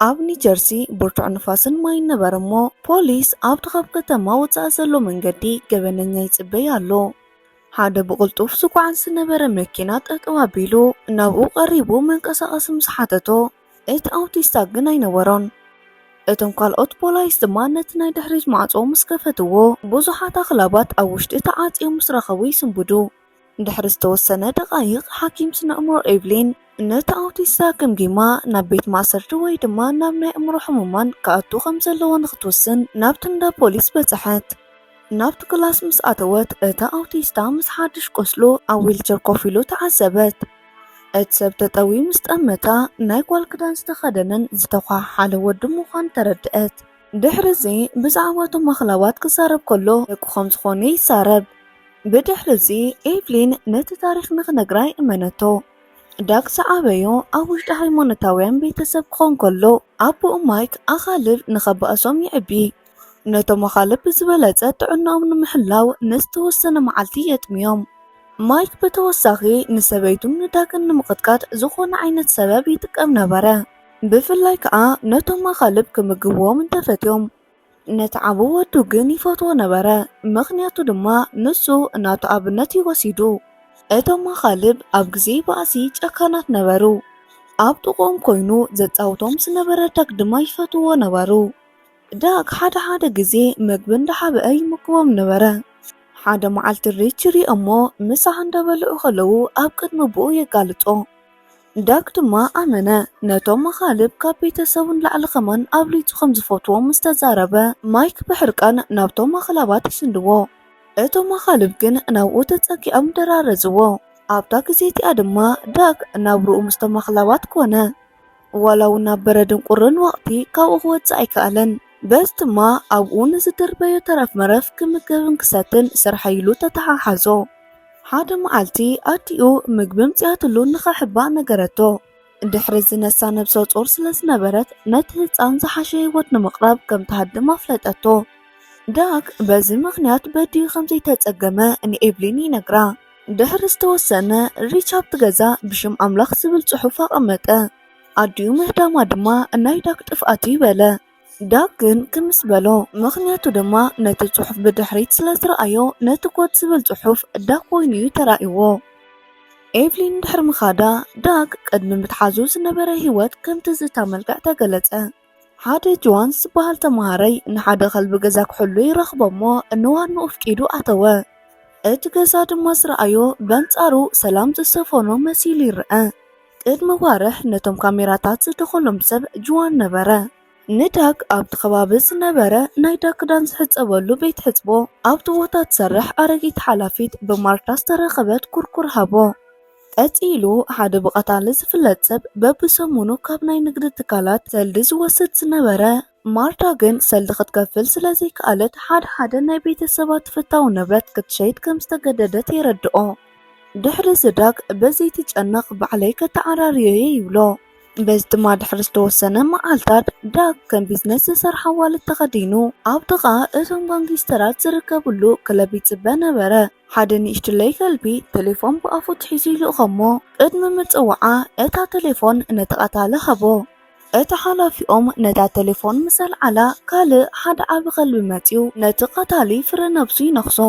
ኣብ ኒጀርሲ ብርቱዕ ንፋስን ማይን ነበረ እሞ፣ ፖሊስ ኣብቲ ካብ ከተማ ወጻኢ ዘሎ መንገዲ ገበነኛ ይጽበይ ኣሎ። ሓደ ብቕልጡፍ ዝጓዓዝ ዝነበረ መኪና ጠጠው ኣቢሉ ናብኡ ቀሪቡ መንቀሳቐሲ ምስ ሓተቶ፣ እቲ ኣውቲስታ ግን ኣይነበሮን። እቶም ካልኦት ፖላይስ ድማ ነቲ ናይ ድሕሪት ማዕጾ ምስ ከፈትዎ፣ ብዙሓት ኣኽላባት ኣብ ውሽጢ ተዓጽዮም ምስ ረኸቡ ይስንብዱ። ድሕሪ ዝተወሰነ ደቓይቕ፣ ሓኪም ስነ-ኣእምሮ ኤቭሊን ነቲ ኣውቲስታ ገምጊማ ናብ ቤት ማእሰርቲ ወይ ድማ ናብ ናይ ኣእምሮ ሕሙማን ክኣቱ ከም ዘለዎ ንኽትውስን ናብቲ እንዳ ፖሊስ በጽሐት። ናብቲ ክላስ ምስ ኣተወት፣ እታ ኣውቲስታ ምስ ሓድሽ ቁስሉ ኣብ ዊልቸር ኮፍ ኢሉ ተዓዘበት። እቲ ሰብ ተጠውዩ ምስ ጠመታ፣ ናይ ጓል ክዳን ዝተኸደነን ዝተዃሓሓለ ወዲ ምዃኑ ተረድአት። ድሕሪ እዚ ብዛዕባ እቶም ኣኽላባት ክዛረብ ከሎ ደቁ ከም ዝኾኑ ይዛረብ። ብድሕሪ እዚ ኤቭሊን ነቲ ታሪኽ ንኽነግራ ይእመነቶ። ዳግ ዝዓበዮ ኣብ ውሽጢ ሃይማኖታውያን ቤተሰብ ክኾን ከሎ፣ ኣቦኡ ማይክ ኣኻልብ ንኸባእሶም ይዕቢ። ነቶም ኣኻልብ ብዝበለጸ ጥዕናኦም ንምሕላው ንዝተወሰነ መዓልቲ የጥምዮም። ማይክ ብተወሳኺ ንሰበይቱን ንዳግን ንምቕጥቃጥ ዝኾነ ዓይነት ሰበብ ይጥቀም ነበረ። ብፍላይ ከኣ ነቶም ኣኻልብ ክምግብዎም እንተፈትዮም። ነቲ ዓቢ ወዱ ግን ይፈትዎ ነበረ፣ ምኽንያቱ ድማ ንሱ ናቱ ኣብነት እዩ ወሲዱ። እቶም ኣኻልብ ኣብ ግዜ ባእሲ ጨካናት ነበሩ። ኣብ ጥቕኦም ኮይኑ ዘጻውቶም ዝነበረ ዳግ ድማ ይፈትዎ ነበሩ። ዳግ ሓደ ሓደ ግዜ መግቢ እንዳሓብአ ይምግቦም ነበረ። ሓደ መዓልቲ ሪች ሪኦሞ ምሳሕ እንዳበልዑ ከለዉ ኣብ ቅድሚ ብኡ የጋልጾ። ዳግ ድማ ኣመነ። ነቶም ኣኻልብ ካብ ቤተሰቡ ንላዕሊ ከማን ኣብሊጹ ከም ዝፈትዎም ምስ ተዛረበ፣ ማይክ ብሕርቃን ናብቶም ኣኽላባት ይስንድዎ። እቶም ኣኻልብ ግን ናብኡ ተጸጊዖም ደራረዝዎ። ኣብታ ግዜ እቲኣ ድማ ዳግ ናብርኡ ምስቶም ኣኽላባት ኮነ። ዋላ እውን ናብ በረድን ቁርን ወቕቲ ካብኡ ክወጽእ ኣይከኣለን። በዚ ድማ ኣብኡ ንዝደርበዮ ተረፍ መረፍ ክምገብን ክሰትን ስርሐይ ኢሉ ተተሓሓዞ። ሓደ መዓልቲ ኣዲኡ ምግቢ ኣምጺኣትሉ ንኸሕባ ነገረቶ። ድሕሪ እዚ ነሳ ነብሰ ጾር ስለ ዝነበረት ነቲ ህጻን ዝሓሸ ህይወት ንምቕራብ ከም ትሃድም ኣፍለጠቶ። ዳግ በዚ ምኽንያት በዲኡ ከም ዘይተጸገመ ንኤቭሊን ይነግራ። ድሕሪ ዝተወሰነ ሪች ኣብቲ ገዛ ብሽም ኣምላኽ ዝብል ጽሑፍ ኣቐመጠ። ኣዲኡ ምህዳማ ድማ ናይ ዳግ ጥፍኣት እዩ በለ። ዳግ ግን ክምስ በሎ፣ ምኽንያቱ ድማ ነቲ ጽሑፍ ብድሕሪት ስለ ዝረኣዮ ነቲ ኮድ ዝብል ጽሑፍ ዳግ ኮይኑ እዩ ተራእይዎ። ኤቭሊን ድሕሪ ምኻዳ ዳግ ቅድሚ ምትሓዙ ዝነበረ ህይወት ከም ትዝታ መልክዕ ተገለጸ። ሓደ ጆዋን ዝበሃል ተመሃራይ ንሓደ ከልቢ ገዛ ክሕሉ ይረኽቦ እሞ ንዋንኡ ኣፍቂዱ ኣተወ። እቲ ገዛ ድማ ዝረኣዮ በንጻሩ ሰላም ዝሰፈኖ መሲሉ ይረአ። ቅድሚ ዋርሕ ነቶም ካሜራታት ዝደኸሎም ሰብ ጅዋን ነበረ። ንዳግ ኣብቲ ከባቢ ዝነበረ ናይ ዳግ ክዳን ዝሕጸበሉ ቤት ሕጽቦ ኣብቲ ቦታ ትሰርሕ ኣረጊት ሓላፊት ብማርታ ዝተረኸበት ኩርኩር ሃቦ። ቀጺሉ ሓደ ብቐታሊ ዝፍለጥ ሰብ በብሰሙኑ ካብ ናይ ንግዲ ትካላት ሰልዲ ዝወስድ ዝነበረ። ማርታ ግን ሰልዲ ክትከፍል ስለ ዘይከኣለት ሓደ ሓደ ናይ ቤተሰባ ትፍታው ንብረት ክትሸይጥ ከም ዝተገደደት የረድኦ። ድሕሪ እዚ ዳግ በዘይትጨነቕ ባዕለይ ከተዓራርዮ እየ ይብሎ። በዚ ድማ ድሕሪ ዝተወሰነ መዓልታት ዳግ ከም ቢዝነስ ዝሰርሓ ዋልት ተኸዲኑ ኣብ ጥቓ እቶም ጋንጊስተራት ዝርከብሉ ክለብ ይጽበ ነበረ። ሓደ ንእሽትለይ ከልቢ ቴሌፎን ብኣፉ ትሒዙ ይልእኾ እሞ ቅድሚ ምጽዋዓ እታ ቴሌፎን ነቲ ቀታሊ ሃቦ። እቲ ሓላፊኦም ነታ ቴሌፎን ምስ ኣልዓላ ካልእ ሓደ ዓቢ ከልቢ መጺኡ ነቲ ቀታሊ ፍረ ነብሱ ይነኽሶ።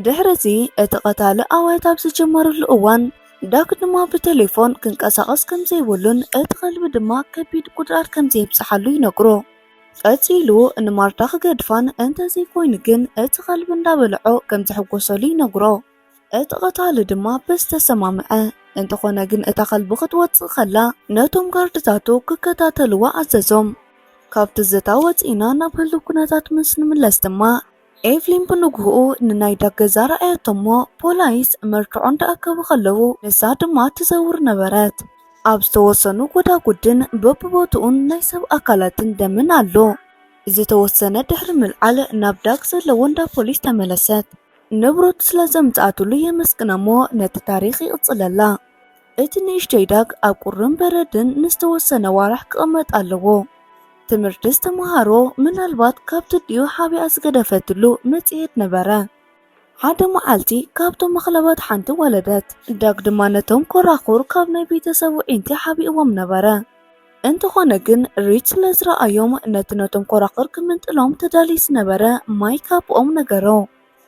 ድሕሪ እዚ እቲ ቀታሊ ኣዋያት ኣብ ዝጀመረሉ እዋን ዳግ ድማ ብቴሌፎን ክንቀሳቐስ ከም ዘይብሉን እቲ ከልቢ ድማ ከቢድ ጉድኣት ከም ዘየብጽሓሉ ይነግሮ። ቀጺሉ ንማርታ ክገድፋን እንተዘይኮይኑ ግን እቲ ከልቢ እንዳበልዖ ከም ዝሕጎሰሉ ይነግሮ። እቲ ቀታሊ ድማ በዚ ተሰማምዐ። እንተኾነ ግን እታ ከልቢ ክትወጽእ ከላ ነቶም ጋርድታቱ ክከታተልዋ ኣዘዞም። ካብ ትዝታ ወጺእና ናብ ህሉው ኩነታት ምስ ንምለስ ድማ ኤቭሊን ብንግህኡ ንናይ ዳግ ገዛ ረኣየቶ እሞ ፖላይስ መርትዖ እንዳኣከቡ ከለዉ ንሳ ድማ ትዘውር ነበረት። ኣብ ዝተወሰኑ ጎዳጉድን በብቦትኡን ናይ ሰብ ኣካላትን ደምን ኣሎ። ዝተወሰነ ድሕሪ ምልዓል ናብ ዳግ ዘለዎ እንዳ ፖሊስ ተመለሰት። ንብረቱ ስለ ዘምጽኣትሉ የመስግና እሞ ነቲ ታሪኽ ይቕጽለላ። እቲ ንእሽተይ ዳግ ኣብ ቁርን በረድን ንዝተወሰነ ዋርሕ ክቕመጥ ኣለዎ። ትምህርቲ ዝተመሃሮ ምናልባት ካብቲ ኣዲኡ ሓቢኣ ዝገደፈትሉ መጽሔት ነበረ። ሓደ መዓልቲ ካብቶም ኣኽላባት ሓንቲ ወለደት። ዳግ ድማ ነቶም ኮራኹር ካብ ናይ ቤተሰቡ ዒንቲ ሓቢእዎም ነበረ። እንተኾነ ግን ሪች ስለ ዝረኣዮም ነቲ ነቶም ኮራኹር ክምንጥሎም ተዳልዩ ዝነበረ ማይክ ኣቦኦም ነገሮ።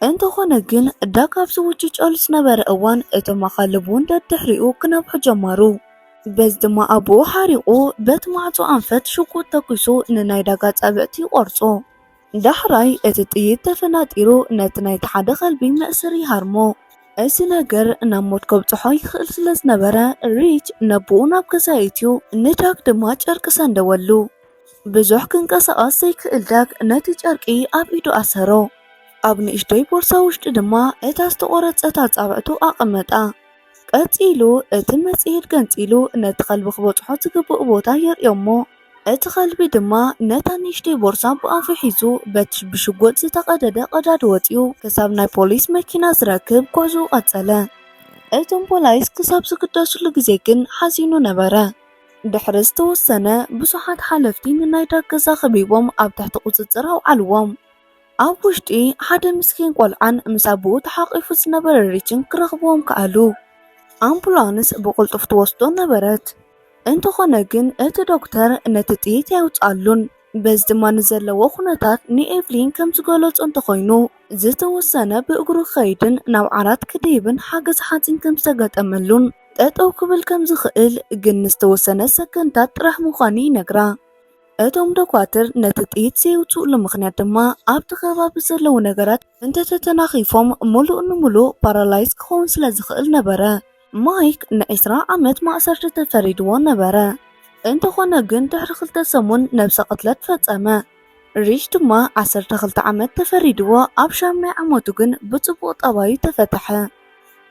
እንተኾነ ግን ዳግ ኣብ ዝውጅጨሉ ዝነበረ እዋን እቶም ኣኻልብ እውን ደድሕሪኡ ክነብሑ ጀመሩ። በዚ ድማ ኣቦኡ ሓሪቑ በቲ ማዕጾ ኣንፈት ሽጉጥ ተኲሱ ንናይ ዳግ ኣጻብዕቲ ይቖርጾ። ዳሕራይ እቲ ጥይት ተፈናጢሩ ነቲ ናይቲ ሓደ ከልቢ መእሰሪ ይሃርሞ። እዚ ነገር ናብ ሞት ከብጽሖ ይኽእል ስለ ዝነበረ ሪች ነቦኡ ናብ ገዛ የእትዩ፣ ንዳግ ድማ ጨርቂ ሰንደወሉ። ብዙሕ ክንቀሳቐስ ዘይክእል ዳግ ነቲ ጨርቂ ኣብ ኢዱ ኣሰሮ። ኣብ ንእሽቶይ ቦርሳ ውሽጢ ድማ እታ ዝተቖረጸት ኣጻብዕቱ ኣቐመጣ። ቀጺሉ እቲ መጽሔት ገንጺሉ ነቲ ከልቢ ክበጽሖ ዝግብኡ ቦታ የርእዮ እሞ እቲ ከልቢ ድማ ነታ ንእሽቶይ ቦርሳ ብኣፉ ሒዙ በቲ ብሽጉጥ ዝተቐደደ ቀዳድ ወጺኡ ክሳብ ናይ ፖሊስ መኪና ዝረክብ ጉዕዞኡ ቀጸለ። እቶም ፖላይስ ክሳብ ዝግደስሉ ግዜ ግን ሓዚኑ ነበረ። ድሕሪ ዝተወሰነ ብዙሓት ሓለፍቲ ንናይ ዳግ ገዛ ከቢቦም ኣብ ትሕቲ ቁጽጽር ኣውዓልዎም። ኣብ ውሽጢ ሓደ ምስኪን ቆልዓን ምስ ኣቦኡ ተሓቂፉ ዝነበረ ሪችን ክረኽብዎም ከኣሉ። ኣምቡላንስ ብቕልጡፍ ትወስዶ ነበረት። እንተኾነ ግን እቲ ዶክተር ነቲ ጥይት ኣየውጽኣሉን። በዚ ድማ ንዘለዎ ኩነታት ንኤቭሊን ከም ዝገለጾ እንተኾይኑ ዝተወሰነ ብእግሩ ክኸይድን ናብ ዓራት ክድይብን ሓገዝ ሓጺን ከም ዝተገጠመሉን ጠጠው ክብል ከም ዝኽእል ግን ንዝተወሰነ ሰከንድታት ጥራሕ ምዃኑ ይነግራ። እቶም ዶኳትር ነቲ ጥይት ዘየውጽኡሉ ምኽንያት ድማ ኣብቲ ከባቢ ዘለዉ ነገራት እንተተተናኺፎም ሙሉእ ንሙሉእ ፓራላይዝ ክኸውን ስለ ዝኽእል ነበረ። ማይክ ንዒስራ ዓመት ማእሰርቲ ተፈሪድዎ ነበረ። እንተኾነ ግን ድሕሪ ክልተ ሰሙን ነብሰ ቅትለት ፈጸመ። ሪች ድማ ዓሰርተ ክልተ ዓመት ተፈሪድዎ ኣብ ሻምናይ ዓመቱ ግን ብጽቡቕ ጠባዩ ተፈትሐ።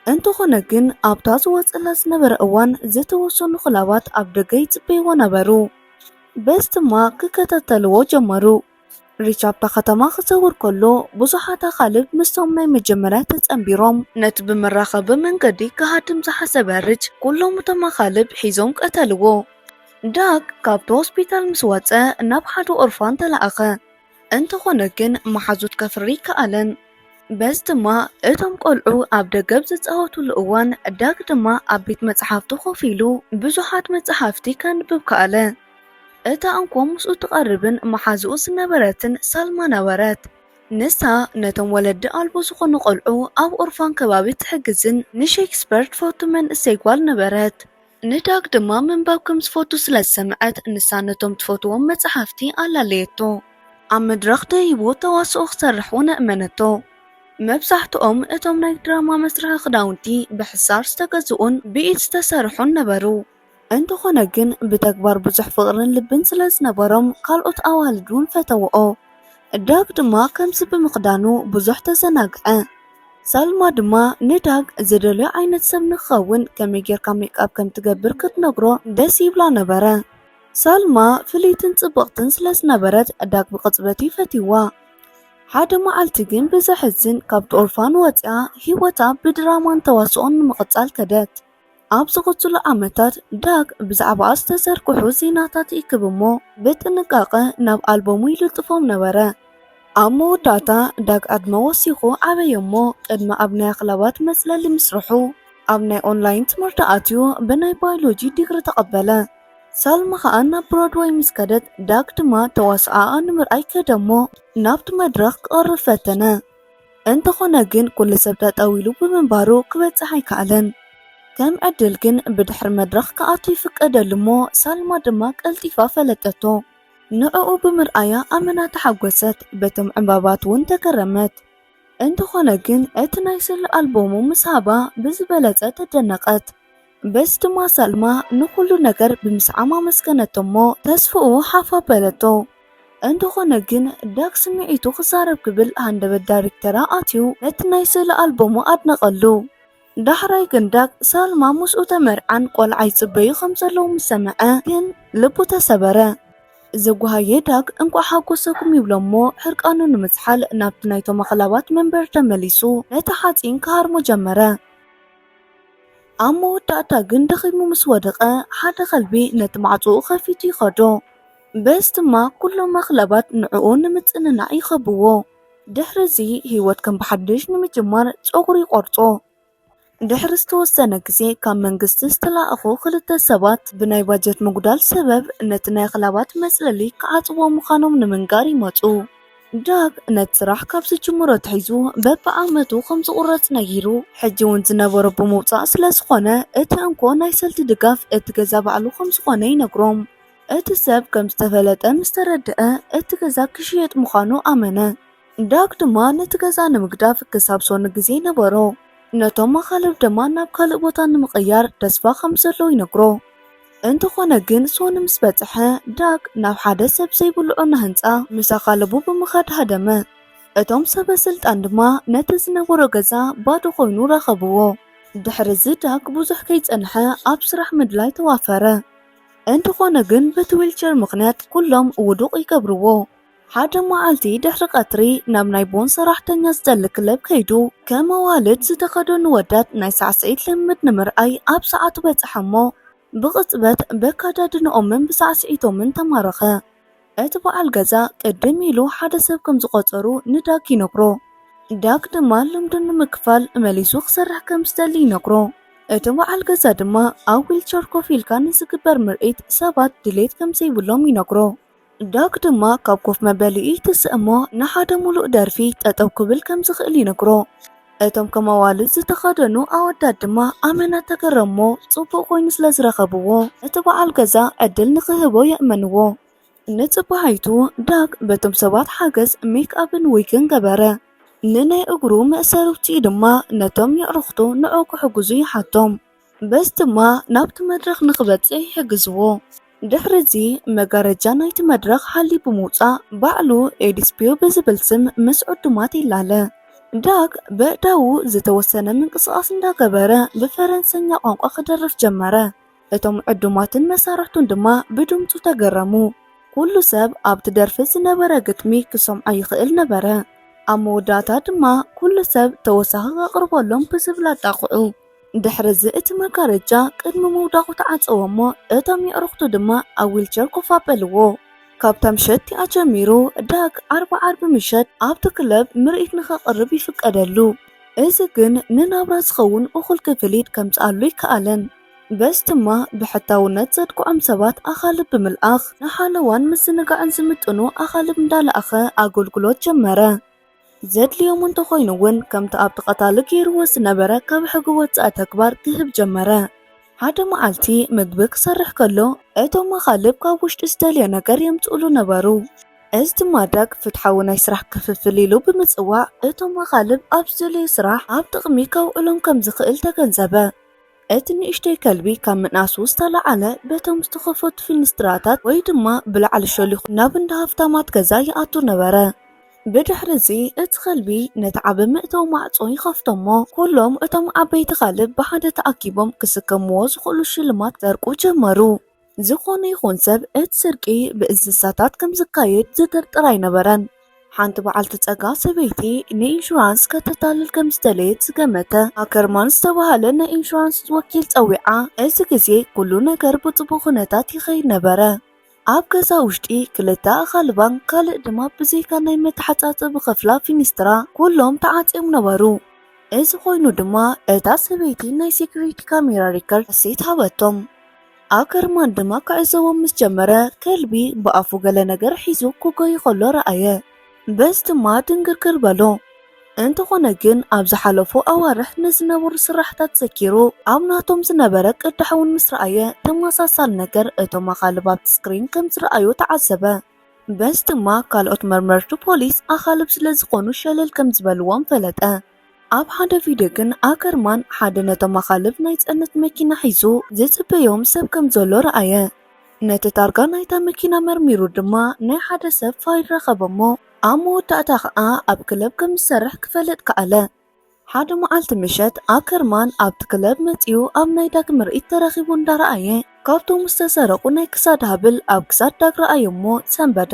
እንተኾነ ግን ኣብታ ዝወጸላ ዝነበረ እዋን ዝተወሰኑ ክላባት ኣብ ደገ ይጽበይዎ ነበሩ። በዚ ድማ ክከታተልዎ ጀመሩ። ሪች ኣብታ ከተማ ክዘውር ከሎ ብዙሓት ኣኻልብ ምስቶም ናይ መጀመርያ ተጸንቢሮም ነቲ ብመራኸቢ መንገዲ ክሃድም ዝሓሰበ ሪች ኩሎም እቶም ኣኻልብ ሒዞም ቀተልዎ። ዳግ ካብቲ ሆስፒታል ምስ ወጸ ናብ ሓደ ኦርፋን ተላእኸ። እንተኾነ ግን መሓዙት ከፍሪ ከኣለን። በዚ ድማ እቶም ቆልዑ ኣብ ደገ ኣብ ዝጻወቱሉ እዋን ዳግ ድማ ኣብ ቤት መጽሓፍቱ ኮፍ ኢሉ ብዙሓት መጽሓፍቲ ከንብብ ከኣለ። እታ እንኮ ምስኡ ትቐርብን መሓዝኡ ዝነበረትን ሳልማ ነበረት። ንሳ ነቶም ወለዲ ኣልቦ ዝኾኑ ቆልዑ ኣብ ኦርፋን ከባቢ ትሕግዝን ንሼክስፐር ትፈቱ መንእሰይ ጓል ነበረት። ንዳግ ድማ ምንባብ ከም ዝፈቱ ስለ ዝሰምዐት ንሳ ነቶም ትፈትዎም መጽሓፍቲ ኣላለየቶ። ኣብ መድረኽ ደይቡ ተዋስኦ ክሰርሕ እውን ኣእመነቶ። መብዛሕትኦም እቶም ናይ ድራማ መስርሒ ክዳውንቲ ብሕሳር ዝተገዝኡን ብኢድ ዝተሰርሑን ነበሩ። እንተኾነ ግን ብተግባር ብዙሕ ፍቕርን ልብን ስለ ዝነበሮም ካልኦት ኣዋልድ እውን ፈተውኦ። ዳግ ድማ ከምዚ ብምኽዳኑ ብዙሕ ተዘናግዐ። ሳልማ ድማ ንዳግ ዝደልዮ ዓይነት ሰብ ንክኸውን ከመይ ጌርካ ሜክኣፕ ከም ትገብር ክትነግሮ ደስ ይብላ ነበረ። ሳልማ ፍልይትን ጽብቕትን ስለ ዝነበረት ዳግ ብቕጽበት እዩ ፈትይዋ። ሓደ መዓልቲ ግን ብዘሕዝን ካብቲ ኦርፋን ወጺኣ ህይወታ ብድራማን ተዋስኦን ንምቕጻል ከደት። ኣብ ዝቕጽሉ ዓመታት ዳግ ብዛዕባኣ ዝተዘርግሑ ዜናታት ይእክብ እሞ ብጥንቃቐ ናብ ኣልበሙ ይልጥፎም ነበረ። ኣብ መወዳእታ ዳግ ዕድመ ወሲኹ ዓበየ እሞ ቅድሚ ኣብ ናይ ኣኽላባት መጽለሊ ምስርሑ ኣብ ናይ ኦንላይን ትምህርቲ ኣትዩ ብናይ ባዮሎጂ ዲግሪ ተቐበለ። ሳልማ ኸኣ ናብ ብሮድወይ ምስ ከደት ዳግ ድማ ተዋስኣኣ ንምርኣይ ከደ እሞ ናብቲ መድረኽ ክቐርብ ፈተነ። እንተኾነ ግን ኩሉ ሰብ ጠጠው ኢሉ ብምንባሩ ክበጽሕ ኣይከኣለን። ከም ዕድል ግን ብድሕሪ መድረኽ ክኣቱ ይፍቀደሉ እሞ ሳልማ ድማ ቀልጢፋ ፈለጠቶ። ንዕኡ ብምርኣያ ኣመና ተሓጎሰት፣ በቶም ዕምባባት እውን ተገረመት። እንተኾነ ግን እቲ ናይ ስእሊ ኣልቦሙ ምስ ሃባ ብዝበለጸ ተደነቐት። በዚ ድማ ሳልማ ንኹሉ ነገር ብምስዓም ኣመስገነቶ እሞ ተስፍኡ ሓፍ ኣበለቶ። እንተኾነ ግን ዳግ ስምዒቱ ክዛረብ ክብል ሃንደበት ዳይሬክተራ ኣትዩ ነቲ ናይ ስእሊ ኣልቦሙ ኣድነቐሉ። ዳሕራይ ግን ዳግ ሳልማ ምስኡ ተመርዓን ቆልዓ ይጽበዩ ከም ዘለዉ ምስ ሰምዐ ግን ልቡ ተሰበረ። ዘጓሃየ ዳግ እንቋዕ ሓጎሰኩም ይብሎ እሞ ሕርቃኑ ንምዝሓል ናብቲ ናይቶም ኣኽላባት መንበሪ ተመሊሱ ነቲ ሓጺን ክሃርሞ ጀመረ። ኣብ መወዳእታ ግን ደኺሙ ምስ ወደቐ ሓደ ከልቢ ነቲ ማዕጾኡ ከፊቱ ይኸዶ። በዚ ድማ ኩሎም ኣኽላባት ንዕኡ ንምጽንናዕ ይኸብዎ። ድሕሪ እዚ ህይወት ከም ብሓድሽ ንምጅማር ጸጉሩ ይቖርጾ። ድሕሪ ዝተወሰነ ግዜ ካብ መንግስቲ ዝተላእኹ ክልተ ሰባት ብናይ ባጀት ምጉዳል ሰበብ ነቲ ናይ ክላባት መጽለሊ ክዓጽዎ ምዃኖም ንምንጋር ይመጹ። ዳግ ነቲ ስራሕ ካብ ዝጅምሮ ኣትሒዙ በብዓመቱ ከም ዝቑረጽ ነጊሩ፣ ሕጂ እውን ዝነበሮ ብምውጻእ ስለ ዝኾነ እቲ እንኮ ናይ ሰልዲ ድጋፍ እቲ ገዛ ባዕሉ ከም ዝኾነ ይነግሮም። እቲ ሰብ ከም ዝተፈለጠ ምስ ተረድአ እቲ ገዛ ክሽየጥ ምዃኑ ኣመነ። ዳግ ድማ ነቲ ገዛ ንምግዳፍ ክሳብ ሶኒ ግዜ ነበሮ። ነቶም ኣኻልብ ድማ ናብ ካልእ ቦታ ንምቕያር ተስፋ ከም ዘሎ ይነግሮ። እንተኾነ ግን ሶኒ ምስ በጽሐ ዳግ ናብ ሓደ ሰብ ዘይብልዑ ናህንጻ ምስ ኣኻልቡ ብምኻድ ሃደመ። እቶም ሰበ ስልጣን ድማ ነቲ ዝነበሮ ገዛ ባዶ ኮይኑ ረኸብዎ። ድሕሪ እዚ ዳግ ብዙሕ ከይጸንሐ ኣብ ስራሕ ምድላይ ተዋፈረ። እንተኾነ ግን በቲ ዊልቸር ምኽንያት ኩሎም ውዱቕ ይገብርዎ። ሓደ መዓልቲ ድሕሪ ቀትሪ ናብ ናይ ቦን ሰራሕተኛ ዝደሊ ክለብ ከይዱ ከም ኣዋልድ ዝተኸደኑ ወዳት ናይ ሳዕስዒት ልምምድ ንምርኣይ ኣብ ሰዓቱ በጽሐ እሞ ብቕጽበት በካዳድንኦምን ብሳዕስዒቶምን ተማረኸ። እቲ በዓል ገዛ ቅድም ኢሉ ሓደ ሰብ ከም ዝቖጸሩ ንዳግ ይነግሮ። ዳግ ድማ ልምዱ ንምክፋል መሊሱ ክሰርሕ ከም ዝደሊ ይነግሮ። እቲ በዓል ገዛ ድማ ኣብ ዊልቸር ኮፍ ኢልካ ንዝግበር ምርኢት ሰባት ድሌት ከም ዘይብሎም ይነግሮ። ዳግ ድማ ካብ ኮፍ መበሊኡ ይትስእ እሞ ንሓደ ሙሉእ ደርፊ ጠጠው ክብል ከም ዝኽእል ይነግሮ። እቶም ከም ኣዋልድ ዝተኸደኑ ኣወዳት ድማ ኣመና ተገረሞ ጽቡቕ ኮይኑ ስለ ዝረኸብዎ እቲ በዓል ገዛ ዕድል ንኽህቦ የእመንዎ። ንጽባሒቱ ዳግ በቶም ሰባት ሓገዝ ሜክኣፕን ዊግን ገበረ። ንናይ እግሩ መእሰሪ ውጽኢ ድማ ነቶም የዕሩኽቱ ንዕኡ ክሕግዙ ይሓቶም። በዚ ድማ ናብቲ መድረኽ ንኽበጽሕ ይሕግዝዎ። ድሕሪ እዚ መጋረጃ ናይቲ መድረኽ ሓሊ ብምውጻእ ባዕሉ ኤዲስፒዮ ብዝብል ስም ምስ ዕዱማት ይላለ። ዳግ በእዳዉ ዝተወሰነ ምንቅስቓስ እንዳገበረ ብፈረንሰኛ ቋንቋ ክደርፍ ጀመረ። እቶም ዕዱማትን መሳርሕቱን ድማ ብድምጹ ተገረሙ። ኩሉ ሰብ ኣብቲ ደርፊ ዝነበረ ግጥሚ ክሰምዖ ይኽእል ነበረ። ኣብ መወዳእታ ድማ ኩሉ ሰብ ተወሳኺ ከቕርበሎም ብዝብል ኣጣቕዑ። ድሕሪ እዚ እቲ መጋረጃ ቅድሚ ምውዳቑ ተዓጸወ እሞ እቶም የዕሩኽቱ ድማ ኣብ ዊልቸር ኮፍ ኣበልዎ። ካብታ ምሸት እቲኣ ጀሚሩ ዳግ ዓርቢ ዓርቢ ምሸት ኣብቲ ክለብ ምርኢት ንኸቕርብ ይፍቀደሉ። እዚ ግን ንናብራ ዝኸውን እኹል ክፍሊት ከምጽኣሉ ኣይከኣለን። በዚ ድማ ብሕታውነት ዘጥቅዖም ሰባት ኣኻልብ ብምልኣኽ ንሓለዋን ምዝንጋዕን ዝምጥኑ ኣኻልብ እንዳለኣኸ ኣገልግሎት ጀመረ። ዘድልዮም እንተኾይኑ እውን ከምቲ ኣብቲ ቀታሊ ገይርዎ ዝነበረ ካብ ሕጊ ወጻኢ ተግባር ክህብ ጀመረ። ሓደ መዓልቲ ምግቢ ክሰርሕ ከሎ እቶም ኣኻልብ ካብ ውሽጢ ዝደልዮ ነገር የምጽእሉ ነበሩ። እዚ ድማ ዳግ ፍትሓዊ ናይ ስራሕ ክፍፍል ኢሉ ብምጽዋዕ እቶም ኣኻልብ ኣብ ዝደለዮ ስራሕ ኣብ ጥቕሚ ከውዕሎም ከም ዝኽእል ተገንዘበ። እቲ ንእሽተይ ከልቢ ካብ ምንኣሱ ዝተለዓለ በቶም ዝተኸፈቱ ፊንስትራታት ወይ ድማ ብላዕሊ ሸሊኹ ናብ እንዳ ሃፍታማት ገዛ ይኣቱ ነበረ። ብድሕሪ እዚ እቲ ከልቢ ነቲ ዓቢ መእተዊ ማዕጾ ይኸፍቶ እሞ ኩሎም እቶም ዓበይቲ ካልብ ብሓደ ተኣኪቦም ክስከምዎ ዝኽእሉ ሽልማት ክሰርቁ ጀመሩ። ዝኾነ ይኹን ሰብ እቲ ስርቂ ብእንስሳታት ከም ዝካየድ ዝጥርጥር ኣይነበረን። ሓንቲ በዓልቲ ጸጋ ሰበይቲ ንኢንሹራንስ ከተታልል ከም ዝደለየት ዝገመተ ኣከርማን ዝተባህለ ናይ ኢንሹራንስ ወኪል ጸዊዓ፣ እዚ ግዜ ኩሉ ነገር ብጽቡቕ ኩነታት ይኸይድ ነበረ። ኣብ ገዛ ውሽጢ ክልተ ኣኻልባን ካልእ ድማ ብዘይካ ናይ መተሓጻጸቢ ክፍላ ፊኒስትራ ኩሎም ተዓጽዮም ነበሩ። እዚ ኮይኑ ድማ እታ ሰበይቲ ናይ ሴኩሪቲ ካሜራ ሪከርድ ሓሴት ሃበቶም። ኣከርማን ድማ ክዕዘቦም ምስ ጀመረ ከልቢ ብኣፉ ገለ ነገር ሒዙ ክጎይ ከሎ ረኣየ። በዚ ድማ ድንግርግር በሎ። እንተኾነ ግን ኣብ ዝሓለፉ ኣዋርሕ ንዝነበሩ ስራሕታት ዘኪሩ ኣብ ናቶም ዝነበረ ቅዳሕ እውን ምስ ረኣየ ተመሳሳሊ ነገር እቶም ኣኻልብ ኣብቲ ስክሪን ከም ዝረኣዩ ተዓዘበ። በዚ ድማ ካልኦት መርመርቲ ፖሊስ ኣኻልብ ስለ ዝኾኑ ሸለል ከም ዝበልዎም ፈለጠ። ኣብ ሓደ ቪድዮ ግን ኣከርማን ሓደ ነቶም ኣኻልብ ናይ ጽዕነት መኪና ሒዙ ዝጽበዮም ሰብ ከም ዘሎ ረኣየ። ነቲ ታርጋ ናይታ መኪና መርሚሩ ድማ ናይ ሓደ ሰብ ፋይል ረኸበ እሞ ኣብ መወዳእታ ኸኣ ኣብ ክለብ ከም ዝሰርሕ ክፈልጥ ከኣለ። ሓደ መዓልቲ ምሸት ኣከርማን ኣብቲ ክለብ መጺኡ ኣብ ናይ ዳግ ምርኢት ተረኺቡ እንዳረኣየ ካብቶም ዝተሰረቑ ናይ ክሳድ ሃብል ኣብ ክሳድ ዳግ ረኣዮ እሞ ሰንበደ።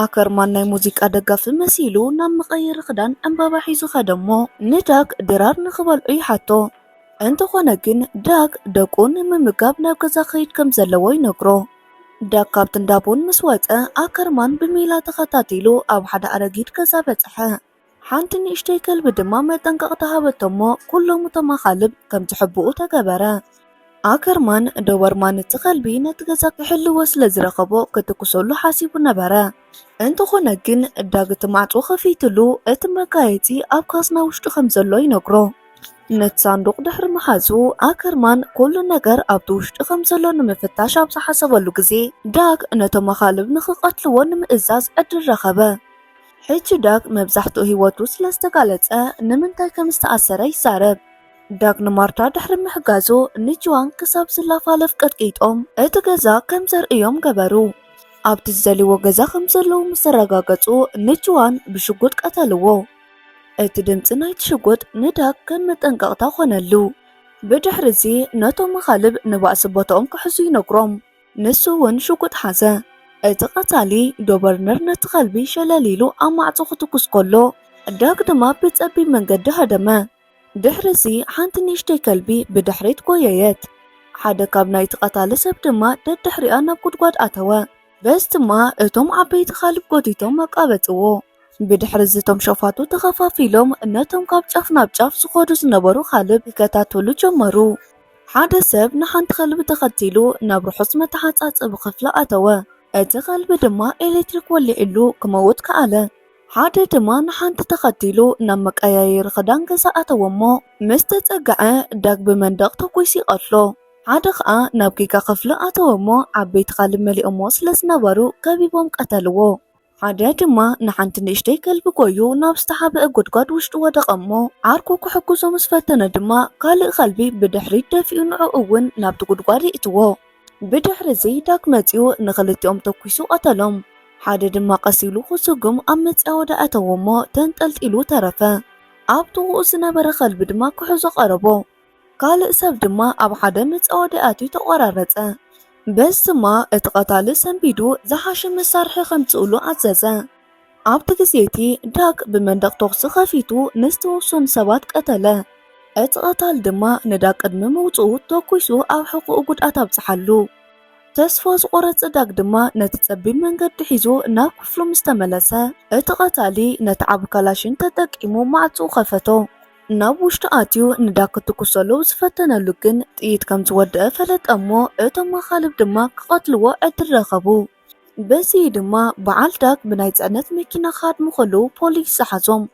ኣከርማን ናይ ሙዚቃ ደጋፊ መሲሉ ናብ መቐየሪ ክዳን ዕምባባ ሒዙ ኸደ እሞ ንዳግ ድራር ንኽበልዑ ይሓቶ። እንተኾነ ግን ዳግ ደቁ ንምምጋብ ናብ ገዛ ክኸይድ ከም ዘለዎ ይነግሮ። ዳግ ካብቲ እንዳ ቡን ምስ ወጸ ኣከርማን ብሜላ ተኸታቲሉ ኣብ ሓደ ኣረጊት ገዛ በጽሐ። ሓንቲ ንእሽተይ ከልቢ ድማ መጠንቀቕታ ሃበቶሞ ኩሎም እቶም ኣኻልብ ከም ዝሕብኡ ተገበረ። ኣከርማን ዶበርማን እቲ ከልቢ ነቲ ገዛ ክሕልዎ ስለ ዝረኸቦ ክትኩሰሉ ሓሲቡ ነበረ። እንተኾነ ግን ዳግ እቲ ማዕጾ ከፊትሉ እቲ መጋየጺ ኣብ ካዝና ውሽጢ ከም ዘሎ ይነግሮ። ነቲ ሳንዱቕ ድሕሪ ምሓዙ ኣከርማን ኩሉ ነገር ኣብቲ ውሽጢ ከም ዘሎ ንምፍታሽ ኣብ ዝሓሰበሉ ግዜ ዳግ ነቶም ኣኻልብ ንኽቐትልዎ ንምእዛዝ ዕድል ረኸበ። ሕጂ ዳግ መብዛሕትኡ ህይወቱ ስለ ዝተጋለጸ ንምንታይ ከም ዝተኣሰረ ይዛረብ። ዳግ ንማርታ ድሕሪ ምሕጋዙ ንጅዋን ክሳብ ዝላፋለፍ ቀጥቂጦም እቲ ገዛ ከም ዘርእዮም ገበሩ። ኣብቲ ዝደልይዎ ገዛ ከም ዘለዉ ምስ ተረጋገጹ ንጅዋን ብሽጉጥ ቀተልዎ። እቲ ድምጺ ናይቲ ሽጉጥ ንዳግ ከም መጠንቀቕታ ኮነሉ። ብድሕሪ እዚ ነቶም ኣኻልብ ንባእሲ ቦታኦም ክሕዙ ይነግሮም። ንሱ እውን ሽጉጥ ሓዘ። እቲ ቀታሊ ዶበርነር ነቲ ከልቢ ሸለል ኢሉ ኣብ ማዕጾ ክትኩስ ከሎ ዳግ ድማ ብጸቢብ መንገዲ ሃደመ። ድሕሪ እዚ ሓንቲ ንእሽተይ ከልቢ ብድሕሪት ጎየየት። ሓደ ካብ ናይቲ ቀታሊ ሰብ ድማ ደድሕሪኣ ናብ ጉድጓድ ኣተወ። በዚ ድማ እቶም ዓበይቲ ካልብ ጎቲቶም ኣቃበጽዎ። ብድሕሪ እዚ እቶም ሸፋቱ ተኸፋፊሎም ነቶም ካብ ጫፍ ናብ ጫፍ ዝኸዱ ዝነበሩ ካልብ ይከታተሉ ጀመሩ። ሓደ ሰብ ንሓንቲ ከልቢ ተኸቲሉ ናብ ርሑስ መተሓጻጸቢ ክፍሊ ኣተወ። እቲ ከልቢ ድማ ኤሌክትሪክ ወሊዕሉ ክመውት ከኣለ። ሓደ ድማ ንሓንቲ ተኸቲሉ ናብ መቀያየሪ ክዳን ገዛ ኣተወ እሞ ምስ ተጸግዐ ዳግ ብመንደቕ ተኩሱ ይቐትሎ። ሓደ ኸኣ ናብ ጌጋ ክፍሊ ኣተወ እሞ ዓበይቲ ካልብ መሊኦሞ ስለ ዝነበሩ ከቢቦም ቀተልዎ። ሓደ ድማ ንሓንቲ ንእሽተይ ከልቢ ጎዩ ናብ ዝተሓብአ ጉድጓድ ውሽጢ ወደቐ እሞ ዓርኩ ክሕግዞ ምስ ፈተነ ድማ ካልእ ከልቢ ብድሕሪት ደፊኡ ንዕኡ እውን ናብቲ ጉድጓድ ይእትዎ። ብድሕሪ እዚ ዳግ መጺኡ ንኽልቲኦም ተኩሱ ቀተሎም። ሓደ ድማ ቀስ ኢሉ ክስጉም ኣብ መጽያ ወደ ኣተዎ እሞ ተንጠልጢሉ ተረፈ። ኣብ ጥቕኡ ዝነበረ ከልቢ ድማ ክሕዞ ቀረቦ። ካልእ ሰብ ድማ ኣብ ሓደ መጻወዲ ኣትዩ ተቖራረጸ። በዚ ድማ እቲ ቀታሊ ሰንቢዱ ዝሓሸ መሳርሒ ከምጽእሉ ኣዘዘ። ኣብቲ ግዜ እቲ ዳግ ብመንደቕ ተኹሲ ከፊቱ ንዝተወሰኑ ሰባት ቀተለ። እቲ ቀታሊ ድማ ንዳግ ቅድሚ ምውጽኡ ተኩሱ ኣብ ሕቖኡ ጉድኣት ኣብጽሓሉ። ተስፋ ዝቖረጸ ዳግ ድማ ነቲ ጸቢብ መንገዲ ሒዙ ናብ ክፍሉ ምስ ተመለሰ፣ እቲ ቀታሊ ነቲ ዓቢ ካላሽን ተጠቂሙ ማዕጾኡ ከፈቶ። ናብ ውሽጢ ኣትዩ ንዳግ ክትኩሰሉ ዝፈተነሉ ግን ጥይት ከም ዝወደአ ፈለጠ እሞ እቶም ኣኻልብ ድማ ክቐትልዎ ዕድል ረኸቡ። በዚ ድማ በዓል ዳግ ብናይ ጽዕነት መኪና ክሃድሙ ከለዉ ፖሊስ ዝሓዞም።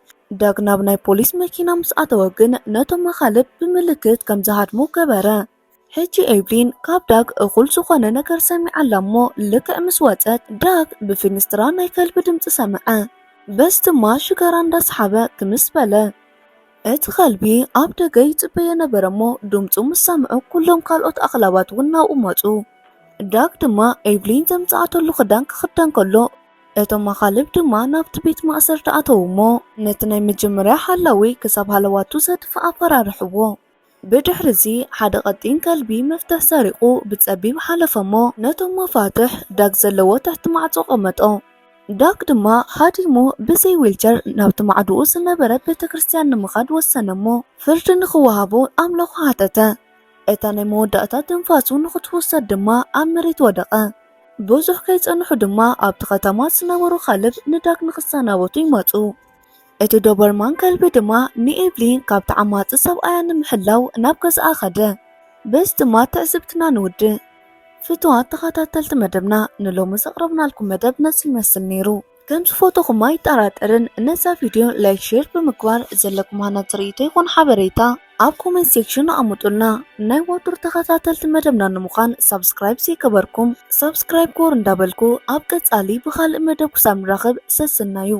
ዳግ ናብ ናይ ፖሊስ መኪና ምስ ኣተወ ግን ነቶም ኣኻልብ ብምልክት ከም ዝሃድሙ ገበረ። ሕጂ ኤቭሊን ካብ ዳግ እኹል ዝኾነ ነገር ሰሚዓላ እሞ ልክዕ ምስ ወጸት ዳግ ብፊንስትራ ናይ ከልቢ ድምጺ ሰምዐ። በዚ ድማ ሽጋራ እንዳስሓበ ክምስ በለ። እቲ ከልቢ ኣብ ደገ ይጽበዮ ነበረ እሞ ድምጹ ምስ ሰምዑ ኩሎም ካልኦት ኣኽላባት እውን ናብኡ መጹ። ዳግ ድማ ኤቭሊን ዘምጽኣተሉ ክዳን ክኽደን ከሎ እቶም ኣኻልብ ድማ ናብቲ ቤት ማእሰርቲ ኣተዉ እሞ ነቲ ናይ መጀመርያ ሓላዊ ክሳብ ሃለዋቱ ዘድፍእ ኣፈራርሕዎ። ብድሕሪ እዚ ሓደ ቀጢን ከልቢ መፍትሕ ሰሪቑ ብጸቢብ ሓለፈ እሞ ነቶም መፋትሕ ዳግ ዘለዎ ትሕቲ ማዕጾ ቀመጦ። ዳግ ድማ ሃዲሙ ብዘይ ዊልቸር ናብቲ ማዕድኡ ዝነበረ ቤተ ክርስቲያን ንምኻድ ወሰነ እሞ ፍርዲ ንኽወሃቦ ኣምላኹ ሓተተ። እታ ናይ መወዳእታ ትንፋሱ ንኽትውሰድ ድማ ኣብ መሬት ወደቐ። ብዙሕ ከይጸንሑ ድማ ኣብቲ ከተማ ዝነበሩ ካልብ ንዳግ ንኽሰናበቱ ይመጹ። እቲ ዶበርማን ከልቢ ድማ ንኤቭሊን ካብ ተዓማጺ ሰብኣያ ንምሕላው ናብ ገዛኣ ኸደ። በዚ ድማ ትዕዝብትና ንውድእ። ፍቱዋት ተኸታተልቲ መደብና ንሎሚ ዘቕረብናልኩም መደብ ነዚ ይመስል ነይሩ። ከም ዝፈተኹማ ኣይጠራጠርን። ነዛ ቪድዮ ላይክ፣ ሼር ብምግባር ዘለኩም ሃናጺ ርእይቶ ይኹን ሓበሬታ ኣብ ኮሜንት ሴክሽን ኣቐምጡልና። ናይ ወትሩ ተኸታተልቲ መደብና ንምዃን ሳብስክራይብ ዘይገበርኩም ሳብስክራይብ ጎር እንዳበልኩ ኣብ ቀጻሊ ብኻልእ መደብ ክሳብ ንራኸብ ሰስናዩ።